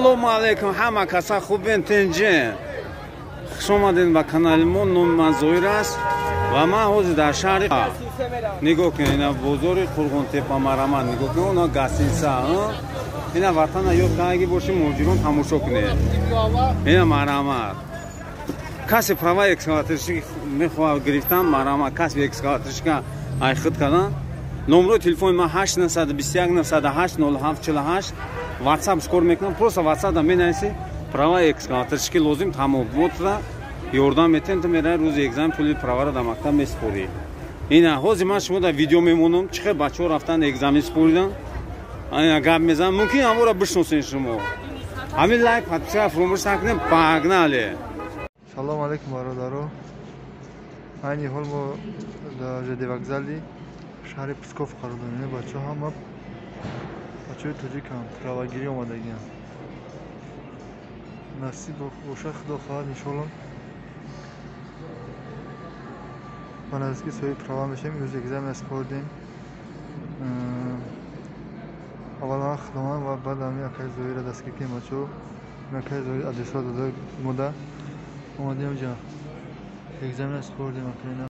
Салому алейкум, ҳама каса хубен, тинҷен. Хуш омадед ба канали мо. Номи ман Зоир аст ва ман ҳозир дар шаҳри, нигоҳ кунед, ина бозори Қурғонтепа, марама, нигоҳ кунед, она гостиница, ина ватана ёд кардаги боши, муҳоҷирон тамошо кунед. Ина марама. Касе права экскаваторщик мехоҳад гирифтан, марама, касби экскаваторщика айхид кардан. Номрои телефони ман 8 921 908 07 48. Ватсап кор мекунам, просто ватсапда менависи «права экскаваторщики лозим», тамом, мотра ёрдам метем, ту мераи, рӯзи экзамен пули праваро дар мактаб месупорӣ. Ина ҳозир ман шумо дар видео мемонам, чӣ хел бачаҳо рафтан, экзамен супоридан, ина гап мезанам, мумкин ҳаморо бишносен шумо. Ҳамин лайк, подписка фуромӯш накунем. Погнали! Салому алейкум, бародаро. Айни ҳол мо дар ЖД вокзали шаҳри Псков қарор дорем. Бачаҳо ҳама бачаҳои тоҷикам, правагирӣ омадагиам. Насиб бошад, худо хоҳад, иншоалло, ба наздикӣ соҳиби права мешавем. Имрӯз экзамен супордем. Аввал худоман ва баъд ами акаи Зоира дастгир кардем. Бачаҳо, акаи Зоир адресҳо дода, мода омадем ҷа, экзамен супордем. Акаина.